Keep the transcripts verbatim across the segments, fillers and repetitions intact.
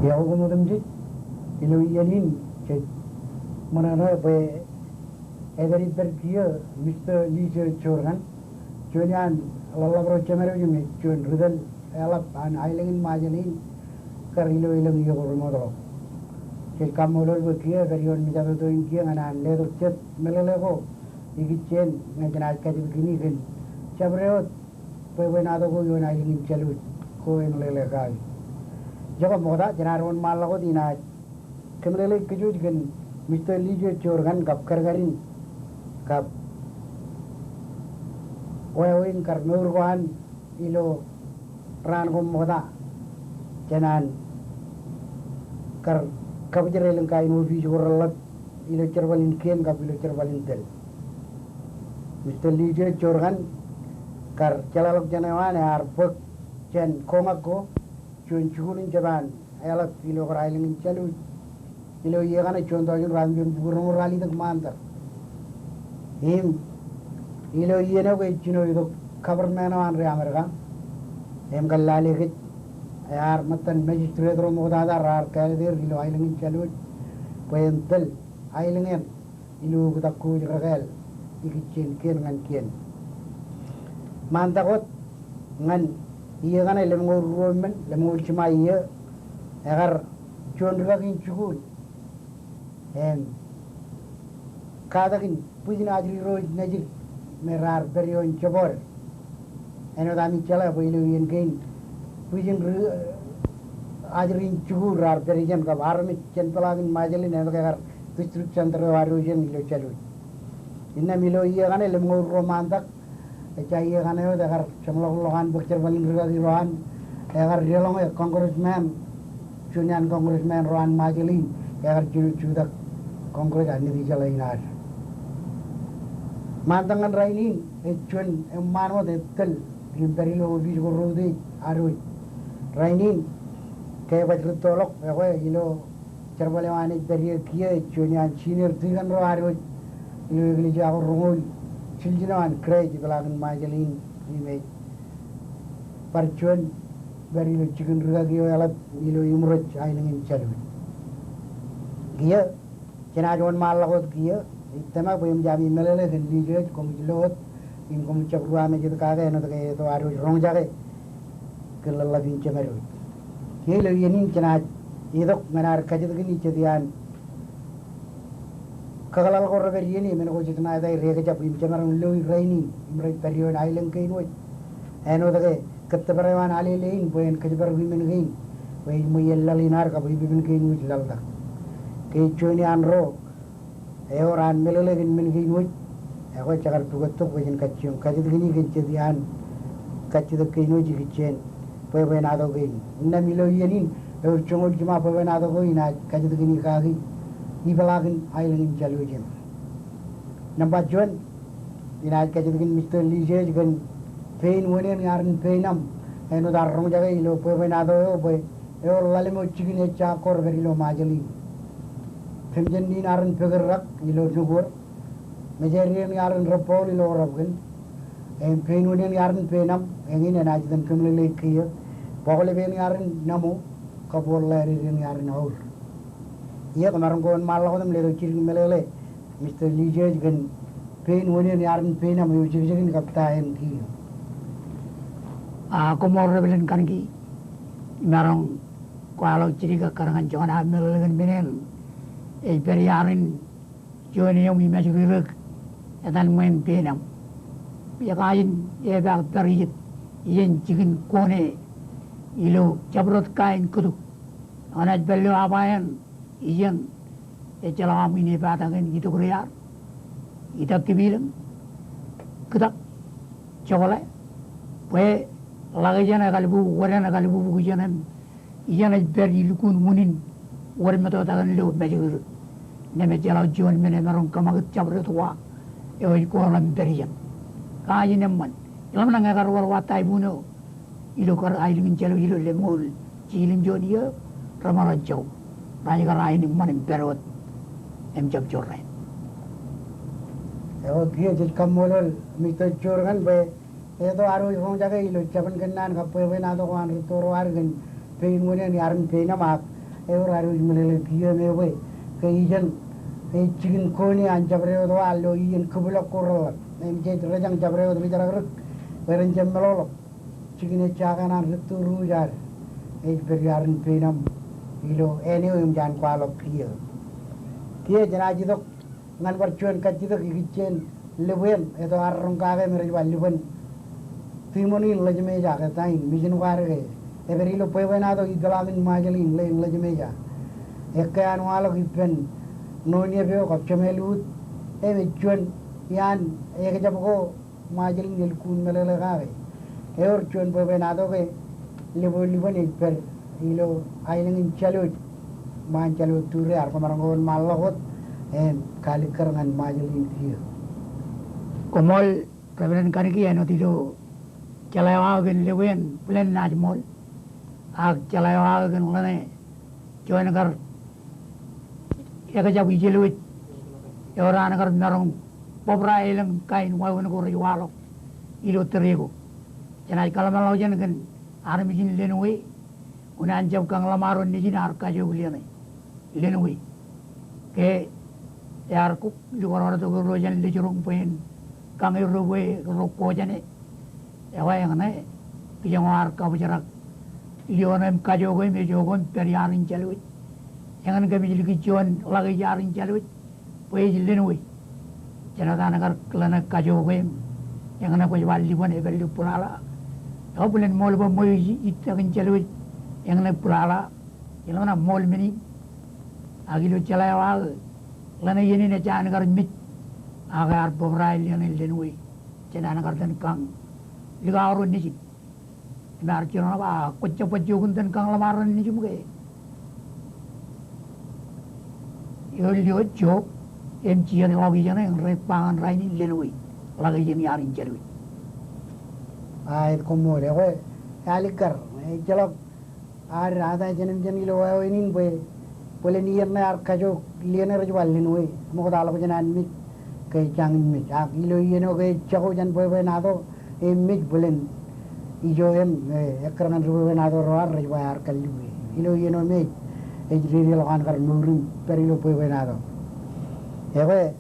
Iọkwe koṃ otemjej. Ilo iien in jej ṃōṇōṇō bwe ej pād ippād kiiō Mister Lee George Jorgan, juon iaan ḷōḷḷap ro jemād eo im ej juon ri tōl eḷap an aelōñ in Ṃajeḷ in kar ilo elōñ iiō ko remootḷọk. Jej kaṃṃoolol bwe kiiō ej pād ioon mejatoto in kiiō ñan an letok jet meḷeḷe ko ikijjien ñe jenaaj kajjitōk kōn jabdewōt bwebwenato ko ioon aelōñ in Jālwōj ko eṃōḷeḷe kaki. Iọkwe ṃokta, jenaaj wōnṃaanḷọk wōt inaaj kōmeḷeḷeik kōj wōj kōn Mister Lee George Jorgan kab kadkadin kab wāween kar mour ko an ilo raan ko ṃokta jān an kar kabōjrak elōñ kain opiij ko reḷap ilo jerbal in kien kab ilo jerbal in tōl. Mister Lee George Jorgan kar jeḷāḷọkjeṇ eo an ear bōk jān koñak ko juon jikuuḷ in jab an eḷap ilo kar aelōñ in Jālwōj. Ilo iiō kaṇe juon taujin ruatimjuon bukwi roñoul ralitōk ṃaantak. Im ilo iien eo ke ej jino itok government eo an ri Amerika im kar lale kōj, ear ṃōttan magistrate ro ṃoktata raar kāālōt er ilo aelōñ in Jālwōj bwe en tōl aelōñ eṇ ilo oktak ko ej rekāāl ikijjien kien ñan kien. Ṃaantak wōt ñan iiō kaṇe lemñoul ruo men, lemñoul jiṃa iiō, ekar juon rikaki in jikuuḷ im katak in bwijin ajri ro ej nejid me raar pād ioon jebọọd. Āinwōt ami jeḷā bwe ilo iien kein bwijin ri ajri in jikuuḷ raar pād ijeṇ kab armej jān peḷaakin Ṃajeḷ in āinwōt ke kar district center eo ad eo jen ilo Jālwōj. Innām ilo iiō kaṇe lemñoul ruo ṃaantak, ejja iiō kaṇe wōt, ekar jeṃḷọkḷọk an bōk jerbal in rikaki ro an, ekar deḷọñe congressman, juon iaan congressman ro an Ṃajeḷ in, ekar jino jutak Congress an Nitijeḷā in ad. Ṃaantak ñan rainin ej juon eṃṃaan wōt ej tōl im pād ilo opiij ko reutiej ad wōj. Rainin ke ebaj rūttoḷọk, ekwe ilo jerbal eo an ej pād iiō kiiō ej juon iaan senior deacon ro ad wōj ilo eklejia ko roñoul jiljino an Christ ipeḷaakin Ṃajeḷ in im ej bar juon bar ilo jikin rikaki eo eḷap ilo iṃōrōj aelōñ in Jālwōj. Kiiō jenaaj wōnṃaanḷọk wōt kiiō, ij tōmak bwe eṃōj ami meḷeḷe kōn Lee George, koṃij lo wōt im koṃij jab ruwaamejed kake āinwōt ke eto ad wōj roñjake kōn ḷōḷḷap in jemād wōj. Kiiō ilo iien in jenaaj itok ñan ad kajjitōk kōn jet iaan kakōḷḷāl ko repād iien e, men ko jej ṇa etaer ekjab im jemaroñ loi rainin im rej pād ioon aelōñ kein wōj. Āinwōt ke kōttōpar eo an Alele in bwe en kōjparok iṃōn kein bwe ej ṃweien laḷ in ad kab epipen kein wōj laḷtak. Ke ej juon iaan ro ewōr an meḷeḷe kōn men kein wōj, ekwe jekar pukot tok bwe jen kajjioñ kajjitōk kōn jet iaan kajjitōk kein wōj ikijjien bwebwenato kein. Innām ilo iien in ewōr joñoul jiṃa bwebwenato ko inaaj kajjitōk kōn kaki ipeḷaakin aelōñ in Jālwōj in. Nōṃba juon, inaaj kajjitōk kōn Mister Lee George kōn pein wōn eṇ iar in pein aṃ āinwōt ad roñjake ilo bwebwenato eo bwe ewōr ḷalem eo jikin ejja ko repād ilo Ṃajeḷ in. Pemjen in iar in pekidrak ilo Nukwōr. Mejād eṇ iar in rebbọọl ilo Orabkin. Im pein wōn eṇ iar in pein aṃ, eñin enaaj itōn kōmeḷeḷeik kiiō. Bọklep eṇ iar in namo, kab wōr ḷadik eṇ iar in aur. Iiō, kōmaroñ ke wōnṃaanḷọk wōt im letok jidik meḷeḷe Mister Lee George kōn pein wōn eṇ iar in pein aṃ eo jekjekin kab ta eṇ kiiō. A, koṃṃool rebōlen kaniki. Imaroñ kwaḷọk jidik ekkar ñan joñan aō meḷeḷe kōn men eṇ ej pād iarin juon eṃ imajrūrōk etan ṃweeṇ pein aṃ. Bwe kajin epaak pād iien, iien jikin kone ilo jabdewōt kain kōto. Enaaj pād ilo Abaya eṇ ijeṇ, ejjeḷọk aṃ in epatak eṇ itok dear, itak kipilōñ, kōtak, jokḷā, bwe ḷak ijeṇ ekalbubuk, wōt eṇ ekalbubuk ijeṇ im ijeṇ ej pād ilukkuun unin wōt metotakin lo mājrūrōk. Innām ejjeḷọk juon men emaroñ kōṃakūt jabdewōt wa eo ej kooḷan pād ijeṇ. Kajin eṃṃan. Eḷap nañ ekar wōr wa ta ibuno ilo kar aelōñ in Jālwōj ilo lemñoul jiljilimjuon iiō remaroñ jau. Rej kar aenōṃṃan im pād wōt im jab jorrāān. Eo, kiiō jej kaṃṃoolol Mister Jorgan bwe eto ad wōj roñjake ilo jabōn kōnnaan kab bwebwenato ko an rūtto ro ad kōn pein wōn eṇ iar in pein aṃ ak Ewōr ad wōj meḷeḷe kiiō im ebwe ke ijeṇ ej jikin kooṇe an jabdewōt wa ilo iien kōbwilọk ko reḷḷap. Im jej rōjañ jabdewōt ri-jerakrōk bwe ren jab meḷọkḷọk jikin ejja kōn an rūtto ruj ad ej pād iaar in pein aṃ ilo āne eo eṃōj an kwaḷọk kiiō. Kiiō jenaaj itok ñan bar juon kajjitōk ikijjien lōb eṇ eto arro kake im rej ba liban tiṃoṇ in ḷōjmeja ke taim mijin ko ad ke epād ilo bwebwenato ippeḷaakin Ṃajeḷ in ḷe in ḷōjmeja. Ekkā an waḷọk ippān ṇoon iep eo kab jemeḷuut im ej juon iaan ekjab ko Ṃajeḷ in elukkuun meḷeḷe kake. Ewōr juon bwebwenato ke lōb eo liban ej pād ilo aelōñ in Jālwōj. Ṃaan Jālwōj Ture ear kwōmaroñ ko wōnṃaanḷọk wōt im kaalikkar ñan Ṃajeḷ in kiiō. Koṃṃool Reverend Kaniki, āinwōt ilo jeḷā eo aō kōn lōb eṇ bōlen naaj ṃool. Ak jeḷā eo aō kōn ḷōṇe juon kar ekjab ijelwōj ewōr an kar maroñ bōbrae elōñ kain wāween ko rej waḷọk ilo tōre ko. Jenaaj kōḷmānḷọkjeṇ kōn armej in Lenwe, unin an jab kañ ḷōṃaro nejin ear kajook lōṇe Lenwe. Ke ear kuk lukkuun tok erro jān Lejroñ bwe en kañ erro bwe erro kojane. Ekwe eñṇe kijoñ eo ear kabōjrak lio ṇe im kajook im ejoko im pād iaar in Jālwōj. Eñin kōmij likūt juon ḷak ej iaar in Jālwōj bwe ej Lenwe. Jenaaj an kar ḷōṇe kajook im eñṇe kwōj ba liban epād ilo bōlala. Ekwe bōlen ṃool bwe ṃweo ij itak in Jālwōj eñṇe bōlala. Ilo ṇa ṃool men in. Ak ilo jeḷā eo aō ḷōṇe iien in ejja an kar mej. Ak ear bōbrae lōṇe Lenwe. Jen an kar itōn kañ likao ro nejin. Im ear jiroñ ba, kwōj jab baj jokun itōn kañ ḷōṃaro nejūṃ ke eo lio jook im jijet ḷọk ijeṇe im rej ba ñan rainin Lenwe ḷak eo jān iaar in Jālwōj. Aet, koṃṃool. Ekwe ealikkar, ejjeḷọk ad ata jemem jān ilo wāween in bwe bōlen iien ṇe ear kajook lōṇe rej ba Lenwe, ṃokta ḷọk jān an mej ke ejjañin mej. Ak ilo iien eo ke ejako jān bwebwenato im mej bōlen ijo im, e, ekkar ñan ri bwebwenato ro ad rej ba ear kalliwe. Ilo iien eo me ej dedeḷọk an kar mour im pād ilo bwebwenato. Ekwe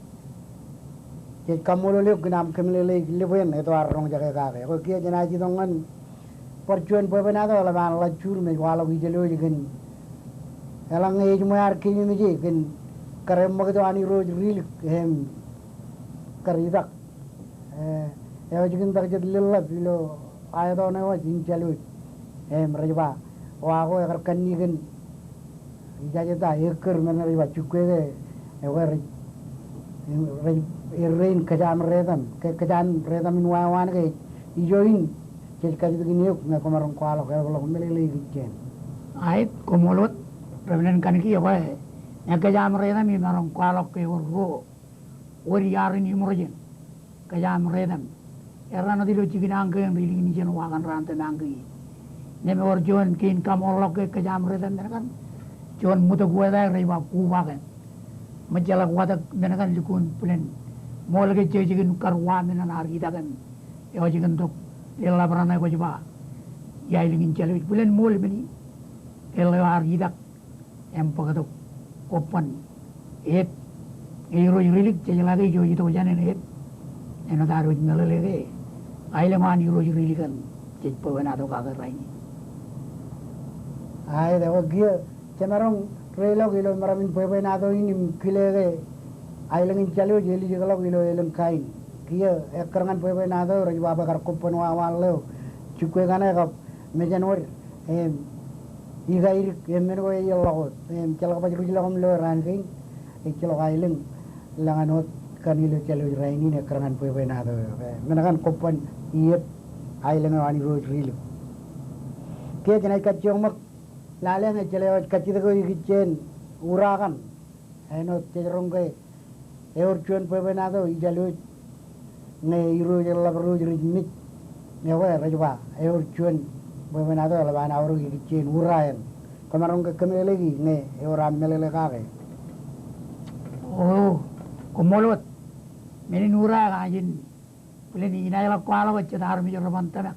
jej kaṃṃoolol eok kōn aṃ kōmeḷeḷeik lōb eṇ eto arro roñjake kake. Ekwe kiiō jenaaj itok ñan bar juon bwebwenato eḷap an ḷajuur im ej waḷọk ijelwōj kōn eḷaññe ej ṃōj ad keememej e kōn kar eṃṃakūt eo an Irooj Rilik im kar itak, e, eo jikin tok jet leḷḷap ilo aeto ṇe wōj in Jālwōj. Im rej ba wa ko ekar kanniōk kōn ijajeta ekkar men rej ba jukwe ke ekwe rej, rej errein kōjaam retam, ke kōjaam retam in wāween ke ijo in jej kajjitōkin eok ñe kwōmaroñ kwaḷọk eḷapḷọk meḷeḷe ikijjien. Aet, koṃṃool wōt Reverend Kaniki. Ekwe ñe kōjaam retam imaroñ kwaḷọk ke ewōr ruo wōt iaar in iṃōrjeṇ. Kōjaam retam. Erro āinwōt ilo jikin añkō in ri likin ijeṇ wa kaṇ raan tōmak ke. Im ewōr juon kein kaṃoolḷọk ke kōjaam retam men kaṇ, juon ṃwitōk wōt eo rej ba kubaken. Ṃōjjeḷọk watōk men kaṇ lukkuun bōlen ṃool ke jej jikin kar wa men an ad itak im eo jikin tok leḷḷap raṇe kwōj ba iaelōñ in Jālwōj. Bōlen ṃool men in ke ḷeo ad itak im bōktok kobban ep. Ñe Irooj Rilik, jej ḷak ke ijo itok jān en ep. Āinwōt ad wōj meḷeḷe ke aelōñ eo an Irooj Rilik eṇ jej bwebwenato kake rainin. Aet, ekwe kiiō jemaroñ reiḷọk ilo meram in bwebwenato in im kile ke aelōñ in Jālwōj elijekḷọk ilo elōñ kain. Kiiō ekkar ñan bwebwenato rej ba bwe kar kobban wāween ḷeo jukwe kaṇe kab mejān wōd im ikaidik im men ko eḷḷọk wōt. Im ejjeḷọk baj ruj ḷọk im lo raan kein, ejjeḷọk aelōñ lañ āinwōt kaṇ ilo Jālwōj rainin ekkar ñan bwebwenato eo. Men kaṇ kobban iep aelōñ eo an Irooj Rilik. Kiiō jenaaj kajjioñ ṃōk lale ñe jeḷā wōj kajjitōk eo ikijjien ura kaṇ. Āinwōt jej roñ ke ewōr juon bwebwenato Ijeḷ wōj ñe irooj eḷḷap rooj rej mej. Ekwe rej ba ewōr juon bwebwenato eḷap an aorōk ikijjien ura eṇ. Kwōmaroñ ke kōmeḷeḷeiki ñe ewōr aṃ meḷeḷe kake? O, koṃṃool wōt. Men in ura eo ej bōlen inaaj ḷak kwaḷọk jet armej reban tōmak.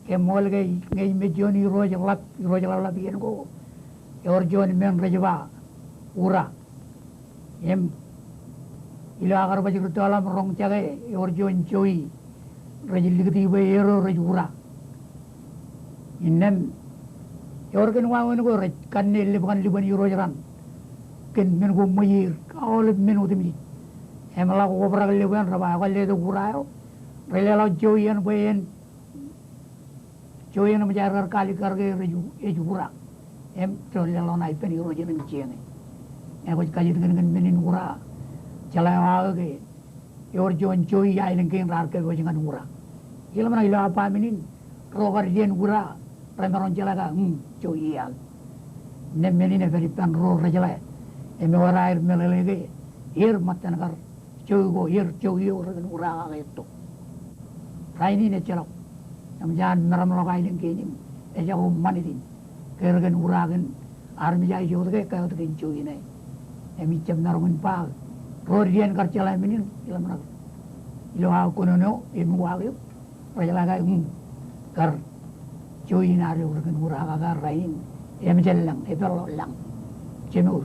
Ke ṃool ke ñe ij mej juon irooj ḷap, irooj ḷapḷap iien ko, Ewōr juon men rej ba Ura. Im ilo aō kar baj rūttoḷọk im roñjake, ewōr juon jowi rej likūti bwe er eo rej Ura. Innām ewōr kōn wāween ko rej kanne lōb ñan lukkuun Irooj raṇ kōn men ko ṃweier, aolep men otemjej. Im ḷak obrak lōb eṇ, rej ba, ekwe letok Ura eo. Rej leḷọk jowi eṇ bwe en jowi eṇ eṃōj aer kar kaalikkar ke rej, ej Ura. Im rej leḷọk ṇa ippān Irooj eṇ im jeñe. Ekwōj kajjitōk kōn men in Ura. Jeḷā eo aō ke ewōr juon jowi aelōñ kein raar kōpooj ñan Ura. Iḷmenḷọk ilo aō ba men in, ro kar dien Ura, remaroñ jeḷā ke, mm, jowi iaḷ. Innām men in ej pād ippān ro rejeḷā. Im ewōr aer meḷeḷe ke er ṃōttan kar jowi ko, er jowi eo rekōn Ura kake etto. Rainin ejjeḷọk. Eṃōj an meramḷọk aelōñ kein im ejako ṃanit in ke rekōn Ura kōn armej aō ijo wōt ke ekkaewōt kōn jowi ṇe. Im ij jab maroñ in ba, ro dien kar jeḷā men in, iḷmenḷọk ilo aō kōnono im uwaak eok, rej jeḷā ke, mm, kar jowi in ad eok rekōn Ura kake rainin, eṃōj lañ, epeḷḷọk lañ. Jemour.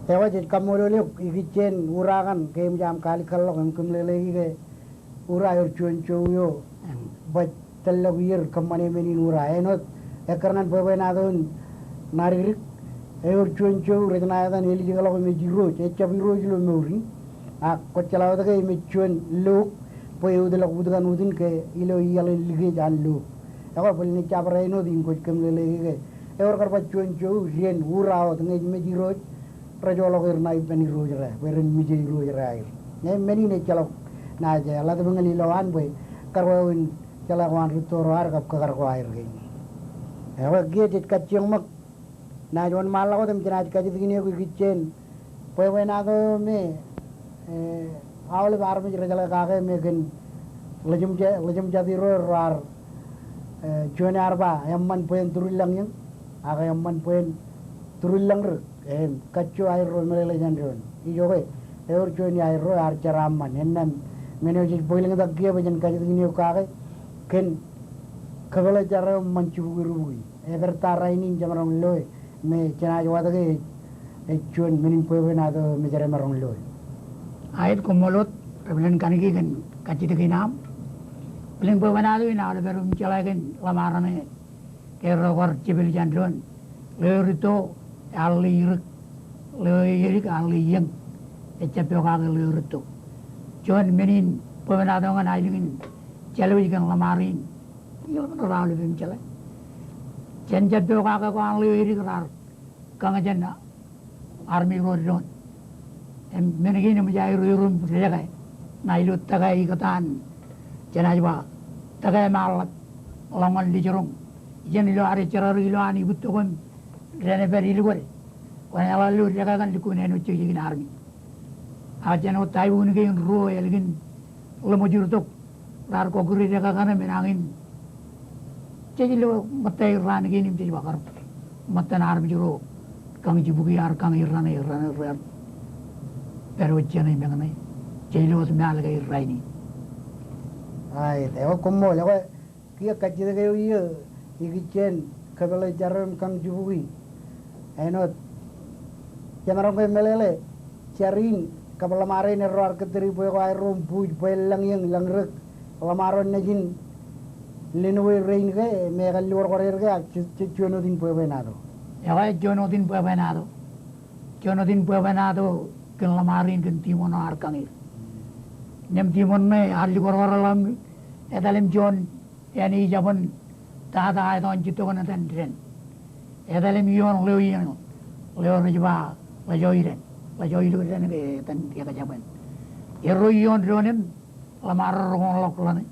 Ekwe jej kaṃṃoolol eok ikijjien Ura kaṇ ke eṃōj aṃ kaalikkar ḷọk im kōmeḷeḷeiki ke Ura ewōr juon jowi eo baj tōllọk ier kōṃṃane men in Ura. Āinwōt ekkar ñan bwebwenato in ṇa dikdik, ewōr juon jowi rej ṇa etan Elijekḷọk im ej irooj, ejjab irooj ilo mour in. Ak kwōj jeḷā wōt ke im ej juon look bwe eutḷọk wūtkan wūtin ke ilo iaḷ in likej an look. Ekwe bōlen ej jabdewōt āinwōt in kwōj kōmeḷeḷeiki ke ewōr kar baj juon jowi dien Ura wōt ñe ej mej irooj, rej joḷọk er ṇa ippān irooj ro, bwe ren mije irooj ro aer. Ñe men in ejjeḷọk naaj eḷap tok ñan ilo an bwe kar wāween jeḷā ko an rūtto ro ad kab kōkar ko aer kein. Ekwe kiiō jej kajjioñ ṃōk, naaj wōnṃaanḷọk wōt im jenaaj kajjitōk in eok ikijjien bwebwenato me, eh, aolep armej rejeḷā kake me kōn ḷōjōmjatiro raar, eh, juon ear ba eṃṃan bwe en tūrillañ iōñ, ak eṃṃan bwe en tūrillañ rūk. Im kajju aerro meḷeḷe jān doon. Ijoke ewōr juon iaerro ear jeraaṃṃan. Innām men eo jej bōklōñtak kiiō bwe jen kajjitōk in eok kake kōn kōpeḷe jar eo ṃan jibukwi rubukwi. Epād ta rainin jemaroñ loe, me jenaaj wōt ke ej juon men in bwebwenato me jemaroñ loe. Aet, koṃṃool wōt, Reverend Kaniki, kōn kajjitōk in aṃ. Bōlen bwebwenato in aolep ro im jeḷā kōn ḷōṃaro ṇe ke ro kar jepel jān doon. Ḷeo rūtto ear ḷe irūk, ḷeo edik ear ḷe iōñ. Ejjab pokake ḷeo rūtto. Juon men in bwebwenato ñan aelōñ in Jālwōj kōn ḷōṃaro in, iḷmenḷọk aolep im jeḷā. Jen jab pokake ko an ḷeo edik raar kañ jān armej ro doon. Im men kein eṃōj aer ro im dekā ṇa ilo dekā ikōtaan, jenaaj ba dekā im aḷap ḷọk ñan lijeroñ. Ijin ilo ad ejerakrōk ilo an ibūttok im dān epād ilkwōd, kwōn eḷḷā ilo dekā kaṇ lukkuun āinwōt jekjekin armej. Ak jān wōt taibukun kein ruo ālikin ḷōmṇak tok raar kọkkure dekā kaṇ im enañin jej lo ṃōtta raan kein im jej ba kar ṃōttan armej ro kañ jibukwi ear kañ irraṇe, irraṇe raar pād wōt jān meñe ṇe. Jej lo wōt mālōtlōt rainin. Aet, ekwe koṃṃool, ekwe kiiō kajjitōk eo iiō ikijjien kōpeḷe jar eo im kañ jibukwi. Āinwōt jemaroñ ke meḷeḷe jar in kab ḷōṃaro in erro ar kōttōri bwe ko aerro im buuj bwe lañ iōñ lañ rūk. Ḷōṃaro nejin lenwōj rein ke me ekar lukwarkwar er ke ak jej, jej juon wōt in bwebwenato. Ekwe juon wōt in bwebwenato. Juon wōt in bwebwenato kōn ḷōṃaro in kōn tiṃoṇ eo ear kañ er. Innām tiṃoṇ ṇe ear lukwarkwar ḷọk im etal im juon āne ijabōn tata eo etoon jittok etan dān. Etal im ioon ḷeo iien, ḷeo rej ba ḷejoidān, ḷejoidān ke etan ekjab eṇ. Erro ioon doon im ḷōṃaro rej koṇḷọk ḷane.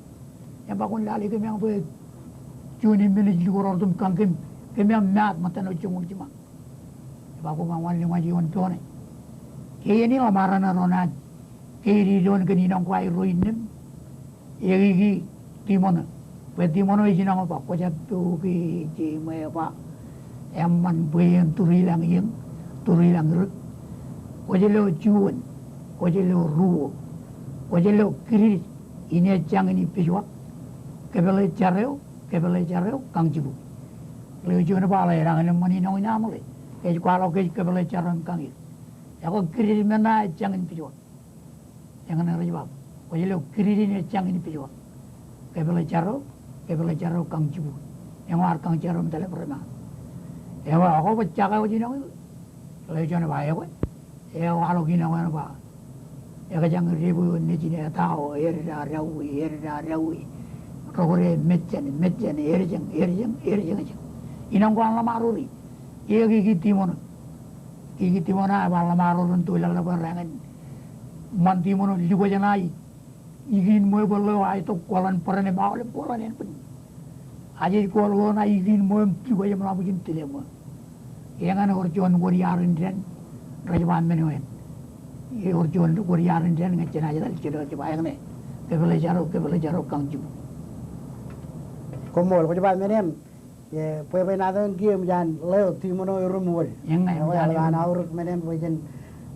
Im ba kwōn lale kōmeañ bwe juon eṃṃan ej lukwarkwar tok im kañ kōm, kōmeañ maat ṃōttan eo joñoul jiṃa. Im ba koṃ ba ñan lōṃaro ioon doon ṇe. Ke iien in ḷōṃaro ṇe ro naaj keidi doon kōn inoñ ko aerro innām eiki tiṃoṇ eo. Bwe tiṃoṇ eo ej inoñ eo ba kwō jab pok e, jeṃ eo ba eṃṃan bwe en tūrilañ iōñ, tūrilañ rūk. Kwōj lo juon, kwōj lo ruo, kwōj lo kidid, inne jañin ippejuwa. Kōpeḷe jar eo, kōpeḷe jar eo, kañ jibukwi. Ḷeo juon ba ḷe eḷaññe eṃṃan in eo in aṃle, ej kwaḷọk kōj kōpeḷḷe jar eo im kañin. Ekwe kidid men ṇa ejjañin pijuwañ. Eñṇe rej ba, kwōj lo kidid in ejjañin pijuwañ. Kōpeḷḷe jar eo, kōpeḷḷe jar eo kañ jibukwi. Eñeo ar kañ jar eo im tōl e bōd emaat. Ewa, ekwe bwe jake wōj in eo in. Ḷeo juon ba ekwe. Ewaḷọk in eo in ba, ekōjañ debwe eo nejin, etao, edda, dauwe, edda, dauwe. Rokwe, mejān, mejān, erjeñ, erjeñ, erjeñ, erjeñ. Innem kwaar ḷōṃaro ri. Ewi kiki Timono. Kiki Timono ej ba ḷōṃaro ri in to laḷḷap rainin. Ṃan Timono likjab ṇa i ikiin ṃweo bwe ḷeo aetok kōḷan bōran im aolep kōḷan ānbwin. Ajej kōḷ ḷeo ṇa ikiin ṃweo im likjab im ḷabwijin tile ṃweo. Eñṇe ewōr juon wōt iaar in dān rej ba men eo en. Ewōr juon wōt iaar in dān ñe jenaaj etal jidik ej ba eñṇe. Kōpeḷḷe jar eo, kōpeḷḷe jar eo kañ jibukwi. Koṃṃool, kwōj ba men eṇ. E, bwebwenato in kiiō eṃōj an ḷeo Timono erom wōd. Eñe, eñe, eṃōj an erom wōd. Aorōk men eṇ bwe jen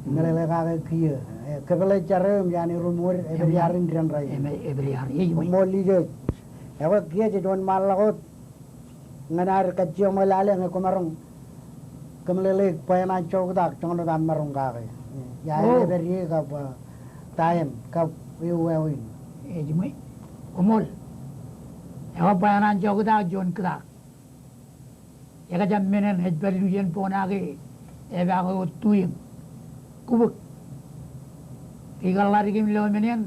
meḷeḷe kake kiiō. E, kōpeḷḷe jar eo eṃōj an erom wōd, epād iaar in dān rainin. Epād iaar in. Koṃṃool Ijooj. Ekwe kiiō jej wōnṃaanḷọk wōt ñan ad kajjioñ lale ñe kwōmaroñ kōmeḷeḷeik bwe en an joktak joñan wōt aṃ maroñ kake. Ia, epād ie kab, a, ta eṇ kab ewi wāween. Ej ṃool. Koṃṃool. Ekwe bwe en an joktak juon kōtak. Ekōjab men eṇ ej pād ilju jān boñake, epaake wōt tuiōñ. Kubōk. Ikar ḷadik im lo men eṇ,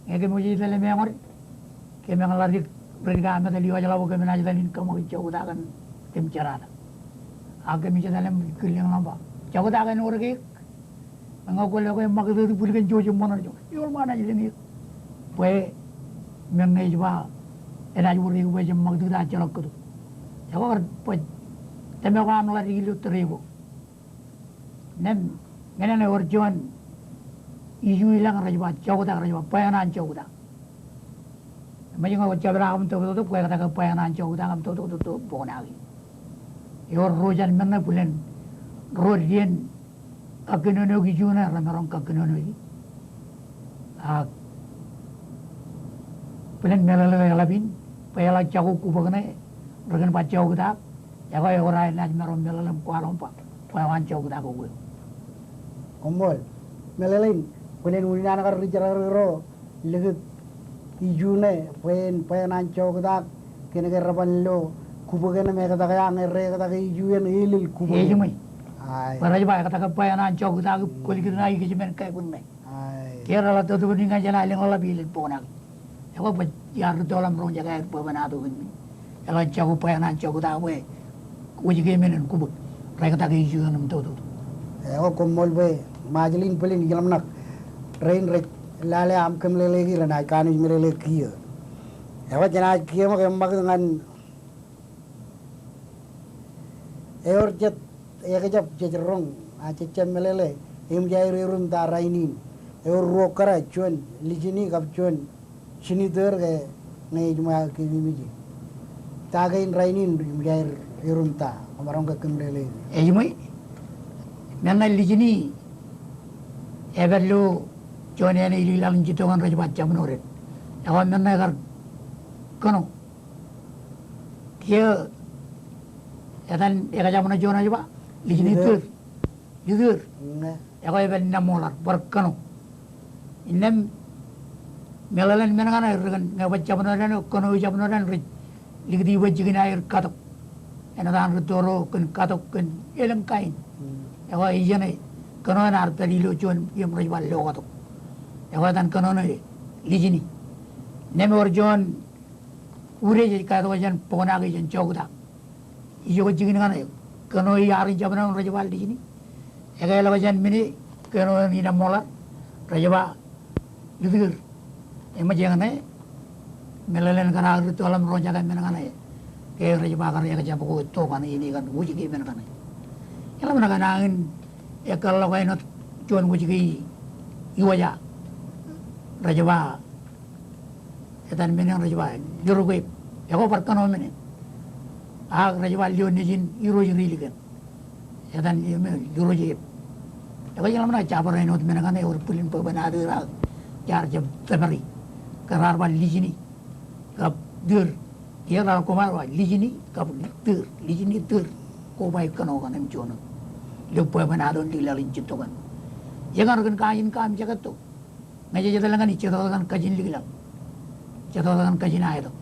ñe kōm wōj etal im eñood, kōm eñ ḷadik rej kōmeḷeḷe ḷọk bwe kōm naaj etal in kōṃakūt joktak eṇ kōm jerata. Ak kōmij etal im kile ḷọk ba, joktak eṇ ewōr keek. Ñe kwōlo ke ṃakūt eo bwilkōn jouj im ṃōṇōṇō, ewōr ṃōṇōṇō ej lōñ eō. Bwe men eo ej ba enaaj wōr eō bwe ejjab ṃakūt ta ejjeḷọk kōto. Ekwe kar bwe tōmak eo aṃ ḷadik ilo tōre ko. Innām men eṇ ewōr juon issue ilañ rej ba joktak, rej ba bwe en an joktak. Eṃōj ñe kwōj jab eḷak im tōptōptōk bwe ektak bwe en an joktak im tōptōptōk boñake. Ewōr ruo jān men ṇe bwilen ruo dien kakkōnono issue ṇe remaroñ kakkōnono. Ak bwilen meḷeḷe eḷap in bwe eḷak jako kubōk ṇe ri kōn ba joktak. Ekwe ewōr aer naaj maroñ meḷeḷe im kwaḷọk im ba bwe eo an joktak eo. Koṃṃool. Meḷeḷein bwilen unin an kar ri jerkakdik ro likūt issue ṇe bwe en, bwe en an joktak kōn ke reban lo kubōk eṇ im ektak eañ, erre ektake issue eṇ elōñ kubōk. Ej ṃool. Ai. Bwe rej ba ektak bwe en an joktak kwōlikūt ṇa ikijjien kōbōn ṇe. Ai. Ke reḷak tōtōpon in ñan jenaaj lōñ ḷọk ḷap ilo boñake. Ekwe bwe iar rūtto ḷọk im roñjake aer bwebwenato in. Eḷak jako bwe en an joktak bwe wōjke men eṇ kubōk. Rektake issue eṇ im tōtōt. Ekwe koṃṃool bwe Ṃajeḷ in bōlen ijeḷmāṇak rein rej lale aṃ kōmeḷeḷeiki renaaj kanooj meḷeḷeik kiiō. Ekwe jenaaj kiiō ṃōk eṃṃakūt ñan ewōr jet ekjab jej roñ, a, jej jab meḷeḷe, eṃōj aer erom ta rainin. Ewōr ruo kōrā, juon lijini kab juon jinitōr ke ñe ej ṃool keememej. Ta kein rainin eṃōj aer erom ta, kwōmaroñ ke kōmeḷeḷe. Ej ṃool, men ṇe lijini, epād lo juon āne ilo ilaḷ in jitōñ eṇ rej ba jabnooden. Ekwe men ṇe kar kōṇo. Kiiō etan ekjab ṇe juon ej ba, lijini tōr. Litōr. Ñe. Ekwe epād nōṃoḷar, bar kōṇo. Innām meḷeḷein men kaṇe ri kōn ñe baj jabnoodan eo, kōṇo eo jabnoodan rej likūt bwe jikin aer katok. Āinwōt an rūtto ro kōn katok kōn elōñ kain. Mm. Ekwe ijeṇe kōṇo eṇ ear pād ilo juon iiō im rej ba lo katok. Ekwe etan kōṇo ṇe lijini. Innām ewōr juon ude jej kātok jān boñake jān joktak. Ijoko jikin kaṇe, kōṇo iaar in jabnoodan rej ba lijini. Ekālọk jān men e, kōṇo in nōṃoḷar, rej ba litōr. Eṃōj eñṇe, meḷeḷein kar aō rūtto ḷọk im roñjake men kaṇe. Ke rej ba kar ekjab ko tok kaṇe, āne kar wōjke men kaṇe. Eḷap ṇe kōn aō in ekkar ḷọk āinwōt juon wōjke iwōja. Rej ba etan men eṇ rej ba, lirōk ep. Ekwe bar kōṇo men eṇ. Ak rej ba lio nejin irooj ri likōn. Etan men eṇ, lirōj ep. Ekwe jeḷā ṇe jabdewōt men kaṇe ewōr bwilin bwebwenato ak jaar jab tōpari. Ke raar ba lijini. Kab tōr. Iar ḷak koṃ ar ba, lijini kab tūr, lijini tūr, kobaik kōnono kaṇ im juon ilo bwebwenato in lik laḷ in jitto kaṇ. Ekaṇ kōn kain kaamijak etto. Ñe jej etal ñan e, jet wōt kaṇ kajin lik laḷ. Jet wōt kaṇ kajin aetok.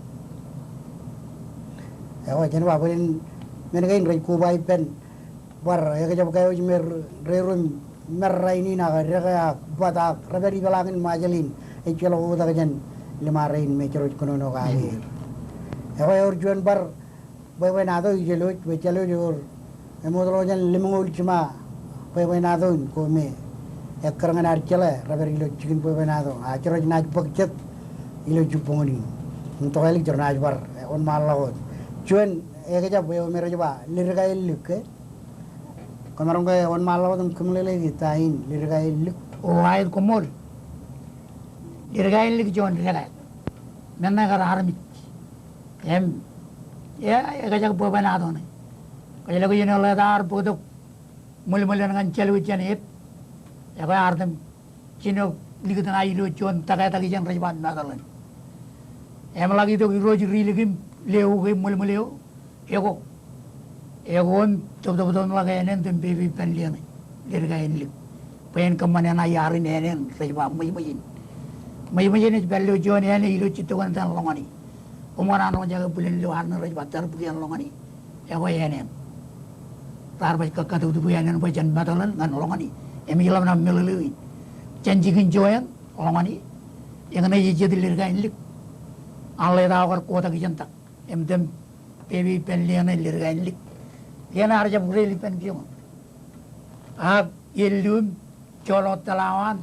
Eo, jen ba bōlen men kein rej koba ippān bar ekjab kaiwōj me rerom, me rainin ak dekā ak bat ak rej pād ipeḷaakin Ṃajeḷ in, ejjeḷọk oktak jān liṃa rein me jerooj kōnono kake er. Eo, ewōr juon bar bwebwenato ijeḷọk, bwe Jāḷooj ewōr eṃootḷọk jān lemñoul jiṃa bwebwenato in ko me ekkar ñan ad jeḷā rej pād ilo jikin bwebwenato, a jerooj naaj bōk jet ilo jibboñōn in. Im tokālik jerooj naaj bar wōnṃaanḷọk wōt. Juon ekjab eo me rej ba Ledkaenlik, ke? Kwōmaroñ ke wōnṃaanḷọk wōt im kōmeḷeḷeiki ta in Ledkaenlik? O, aet, koṃṃool. Ledkaenlik juon dekā. Men ṇe kar armej. Im, e, ekjak bwebwenato ṇe. Kōjjeḷọk iien eo ḷeetaō ear bōktok ṃwilṃwil eṇ ñan Jāḷooj jān ep. Ekwe ear item jino likūt ṇae ilo juon tōketak ijeṇ rej ba Metal eṇ. Im ḷak itok irooj rilik im leo ke ṃwilṃwil eo. Eko. Eko im tōptōptōpḷọk āne eṇ im pepe ippān lieṇe. Ledkaenlik. Bwe en kōṃṃan eṇ iaar in āne eṇ rej ba Ṃwijṃwij in. Ṃwijṃwij in ej pād ilo juon āne ilo jitto kaṇ etan Ḷoñani. Koṃ kōṇaan roñjake bwilen ilo ad ṇe rej ba Tarbukien Ḷoñani. Eo āne eṇ. Raar baj kakkatūtū āne eṇ bwe jān Metal eṇ ñan Ḷoñani. Im ij ḷōmṇak meḷeḷe in. Jān jikin joñan Ḷoñani. Eñin ej jet Ledkaenlik. An ḷeetaō kar kotak ijeṇ tak. Im item pepe ippān lieṇe Ledkaenlik. Lieṇe ear jab reel ippān pioñōn. Ak ellu im joḷọk tōḷawan,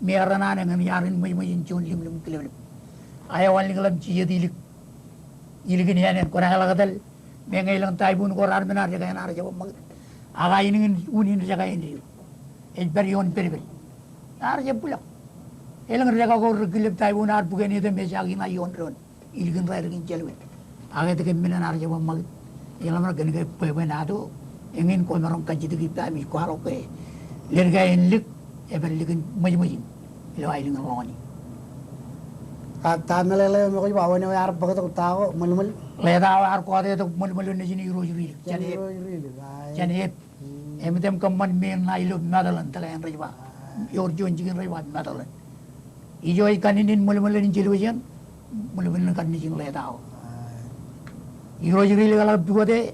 mereṇ an eñin iaar in Ṃwijṃwij in juon limlim kilimlim. A eo an likḷọk im jijet ilik. Ilikin āne eṇ kwōnaaj ḷak etal, meñe elōñ typhoon ko raar men ad dekā eṇ ear jab ṃakūt. Ak aelōñ in un in dekā eṇ eo ej pād ioon pedped. Ear jab bwilọk. Elōñ dekā ko rej killep typhoon ear bōk eṇ item ejaak in ioon doon. Ilikin raelōñ in Jāḷooj. Ak etke men eṇ ear jab ṃakūt? Eḷap ṇe kōnke bwebwenato, eñin kwōmaroñ kajjitōk ippa im ij kwaḷọk ke Ledkaenlik, ej pād likin Ṃwijṃwij in ilo aelōñ in Ḷoñani. Ak ta meḷeḷe eo me kwōj ba wōn eo ear bōktok ta ko ṃwilṃwil? Ḷeetaō ear kọọte tok ṃwilṃwil eo nejin irooj rilik. Jān ep. Irooj rilik, a, jān ep. Im item kōṃṃan men ṇae ilo Metal eṇ tōl eṇ rej ba. Ewōr juon jikin rej ba Metal eṇ. Ijo ej kanniṇ in ṃwilṃwil in Jāḷooj eṇ, ṃwilṃwil in kanniṇ in ḷeetaō. Irooj rilik eḷak pukote,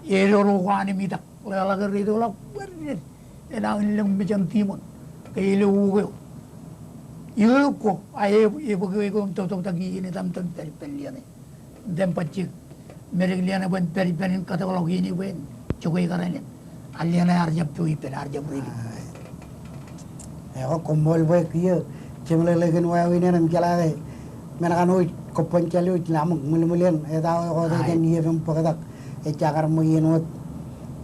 edoro ko an im itak. Ḷeḷḷọk er itoḷọk bōd. Enañin lōñ mejān tiṃoṇ. Ke ilo uke eo. Ilo ko, a e, ebōk eo eko im tōptōptak iien etam im pād ippān lieṇe. Im bajjek. Medek lieṇe bwe en pād ippān in kōtḷọk iien bwe en jokwe kōrā eṇ. A lieṇe ear jab po ippān, ear jab rilik. Eo, koṃṃool bwe kiiō jemeḷeḷe kōn wāween eṇ im jeḷā ke men kaṇ wōj kōbban Jāḷooj laṃōk ṃwilṃwil eṇ, etawe kọọte jān iep im bōktak, ejja kar ṃweien wōt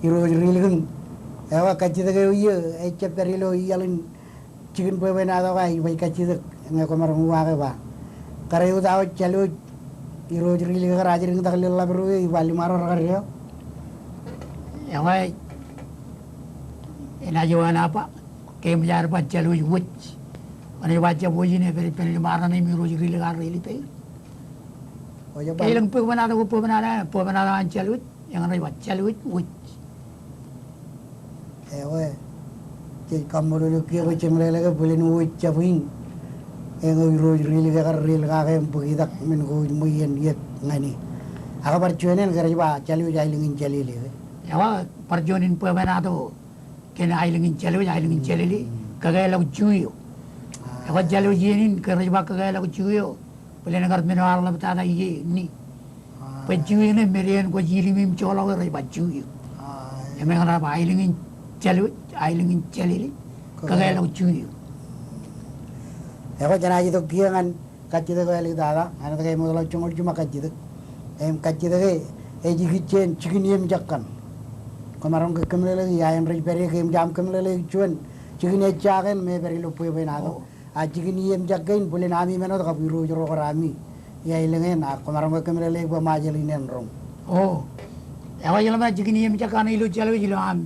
irooj rilik in. Eo, kajjitōk eo iiō ejjab pād ilo iaḷ in jikin bwebwenato ko, ij baj kajjitōk ñe kwōmaroñ uwaake ba kar eutawe Jāḷooj irooj rilik ekar ajriñtak ḷōḷḷap ro eo, ij ba liṃaro rekar deo. Eo, enaaj eo enaaj ba ke eṃōj ad ba Jāḷooj wōj. Enaaj ba jab wōj in epād ippān liṃaro ṇe im irooj rilik ear reel ippāer. Ke elōñ bwebwenato ko bwebwenato, bwebwenato an Jāḷooj, eñin rej ba Jāḷooj wōj. Eo, jej kaṃṃoolol eok kiiō bwe jemeḷeḷe ke bōlen wōj jab in. Eñin irooj rilik ekar reel kake im bōk itak men ko wōj ṃweien iep ñan e. Ak bar juon eṇ ke rej ba Jāḷooj aelōñ in Jālele ke. Eo, bar juon in bwebwenato kōn aelōñ in Jāḷooj, aelōñ in Jālele, kōkālọk juon eo. Ekwe Jāḷooj iien in ke rej ba kōkālọk juon eo, bōlen kar men eo ear ḷaptata iien in. Bwe juon eo me dān kwōj ilimem joḷọk e rej ba juon eo. Im eñin raar ba aelōñ in Jāḷooj, aelōñ in Jālele, kōkālọk juon eo. Ekwe jenaaj itok kiiō ñan kajjitōk eo āliktata, ñan etke eṃootḷọk joñoul jiṃa kajjitōk. Im kajjitōk e ej ikijjien jikin iemjak kaṇ. Kwōmaroñ ke kōmeḷeḷeik ia eṇ rej pād ie, ke eṃōj aṃ kōmeḷeḷeik juon jikin ejjaak eṇ me ej pād ilo bwebwenato. A jikin iemjak kein bōlen ami men wōt kab irooj ro kar ami. Ia aelōñ eṇ, a kwōmaroñ ke kōmeḷeḷeik bwe Ṃajeḷ in en roñ. O. Eo, eḷap ṇe jikin iemjak kaṇ ilo Jāḷooj ilo aṃ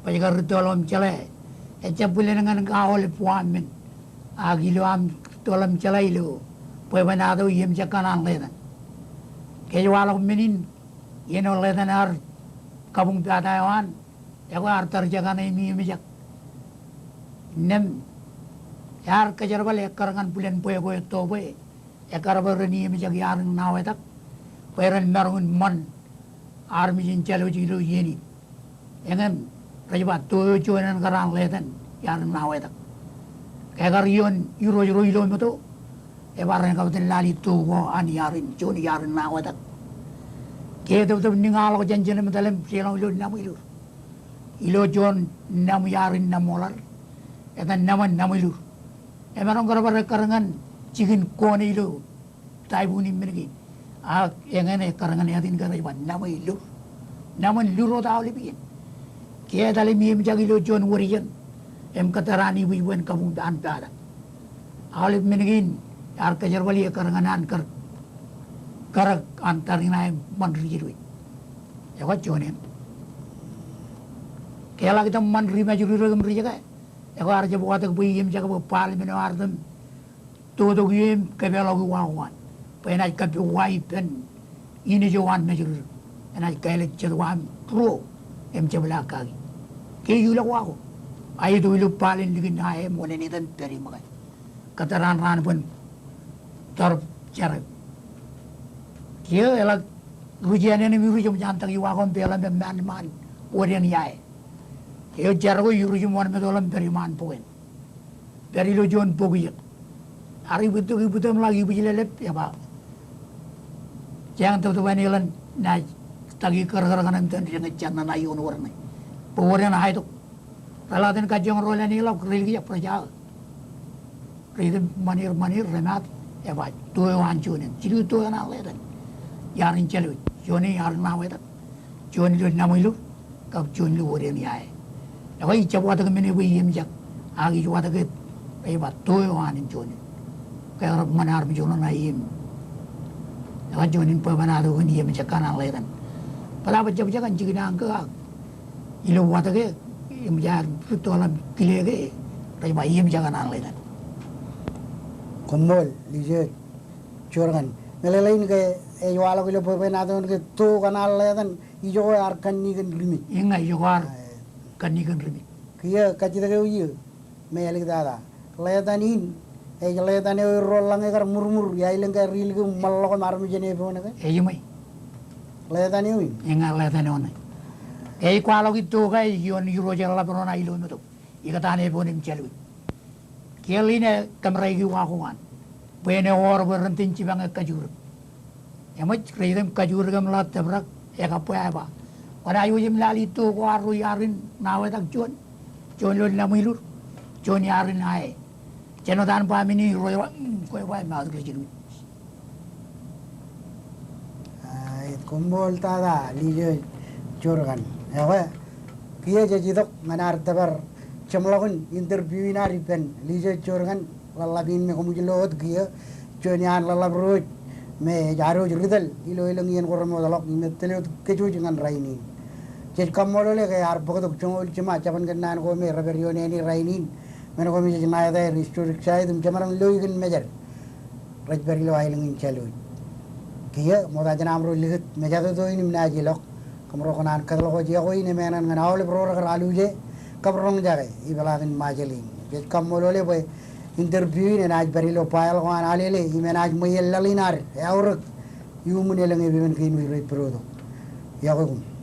baj kar rūttoḷọk im jeḷā. Ejjab bōlen ñan aolep wāween men. Ak ilo aṃ rūttoḷọk im jeḷā ilo bwebwenato iemjak kaṇ an ḷeetaṃ. Kōj waḷọk men in, iien eo Letan ear kabuñ pata eo an, ekwe ear tar jekane im iemjak. Innām ear kōjerbal ekkar ñan bwilōn bwe ko etto bwe ekkar bwe ren iemjak iaar in ṇawetak bwe ren maroñ in ṃan armej in Jālwōj ilo iien in. Eñin rej ba to eo juon en kar an Letan iaar in ṇawetak. Ke kar ioon irooj ro ilo meto, ej ba ren kab itōn lale to ko an iaar in, juon iaar in ṇawetak. Ke etōptōp niñaḷọk jān jenem etal im jeḷọñ ilo Naṃweilur. Ilo juon naṃ iaar in Naṃoḷar, etan Naṃan Naṃweilur. Emaroñ kar bar ekkar ñan jikin kone ilo taibukun im men kein. Ak eñin ekkar ñan etan ke rej ba Naṃweilur. Naṃan lur wōt aolep iien. Ke etal im iemjak ilo juon wōdijeṇ im kōttar an ibwijbwen kabuñ an pata. Aolep men kein ear kōjerbali ekkar ñan an kar karōk an tar in aer ṃan ri Jālwōj. Ekwe juon eṇ. Ke eḷak itōn ṃan ri Mājro Irek im ri jeke, ekwe ear jab watōk bwe iemjak bwe Paal men eo ear itōn totok ie im kōpeḷọki wa ko an bwe enaaj kappok wa ippān inij eo an Mājro Irek. Enaaj kāālōt jet wa im ruo im jepḷaak kaki. Ke ilọk wa ko, aeto ilo Paal in likin ae im oṇāān etan pād iṃōk e. Kōttar an raan bwe en tọrọp jar eo. Kiiō eḷak ruj āne im iruj im jān tak iwa ko im peḷọk im ṃaan ṃaan wōt eṇ iae. Eo jar ko iruj im wōnṃaanḷọk im pād iṃaan bok eṇ. Pād ilo juon bok ijeṇ. Ear ibwitok ibwit im ḷak ibwijleḷap, eba, jañin tōptōp āne eḷap naaj taki kōrkōr kaṇ im tōn deñe jar ṇe ṇa ioon wōr ṇe. Bwe wōr eṇ aetok. Reḷak itōn kajjioñ rool āne ḷọk, relikjab rej aō. Rej itōn ṃanir ṃanir remaat, eba to eo an juon eṇ. Jilu to eo an Letan iaar in Jālwōj. Juon eṇ iaar in ṇawetak. Juon ilo Naṃweilur, kab juon ilo wōr eṇ iae. Ekwe ij jab watōk men e bwe iemjak, ak ij watōk e, eba to eo an in juon eṇ. Ke ear ṃan armej ro ṇa im, ekwe juon in bwebwenato kōn iemjak kaṇ an Letan. Bōtaab ejjab jekōn jikin ankō ak ilo watōk e, im jaar rūttoḷọk im kile ke rej ba iemjak kaṇ an Letan. Koṃṃool, Lijeet Jorgan. Meḷeḷein ke ej waḷọk ilo bwebwenato in ke to kaṇ an Letan, ijoko ear kanniōk kōn ri mej. Iññā ijoko ear kanniōk kōn ri mej. Kiiō kajjitōk eo iiō me āliktata. Letan in, ej Letan eo erro ḷañe kar ṃurṃur, iaelōñ ke ri-Likū ṃōḷḷọk im armej en epoon ke? Ejiṃwe. Letan eo in? Iññā Letan eo ṇe. Ej kwaḷọk ito ke ej ioon irooj eḷap ro ṇa ilo meto. Ikōtaan epoon im Jālwōj. Kiiō ḷein e kōmraiki wa ko an. Bwe en ewōr bwe ren itōn jipañ e kajurōk. Eṃōj, rej itōn kajurōk im ḷak tōprak, ekabwe eba, kwōnaaj wōj im lale ito ko arro iaar in ṇawetak juon. Juon ilo Naṃweilur. Juon iaar in ae. Jān wōt an ba men in ro eo, mm, kwe ba emaat ri Jālwōj. Aa, koṃṃool tata, Lijeet Jorgan. Ekwe, kiiō jej itok ñan ad tōpar jeṃḷọkin interview in ad ippān Lijeet Jorgan, ḷōḷḷap in me koṃij lo wōt kiiō, juon iaan ḷōḷḷap ro wōj me ej ad wōj ri tōl ilo elōñ iien ko remootḷọk im ettōl wōt kōj wōj ñan rainin. Jej kaṃṃoolol e ke ear bōktok joñoul jiṃa jabōn kōnnaan ko me rej pād ioon āne rainin. Men ko me jej ṇa etaer historic site im jemaroñ loi kōn mejād rej pād ilo aelōñ in Jālwōj. Kiiō ṃokta jān aṃro likūt mejatoto in im naaj ilọk, kōmro kōṇaan kōtḷọk wōj iọkwe in emān ñan aolep ro rekar aluje kab roñjake ipeḷaakin Ṃajeḷ in. Jej kaṃṃoolol e bwe interview in enaaj pād ilo file ko an Alele im enaaj ṃweien laḷ in ad eaorōk iuṃwin elōñ epepen kein rej pād wōt. Iọkwe koṃ.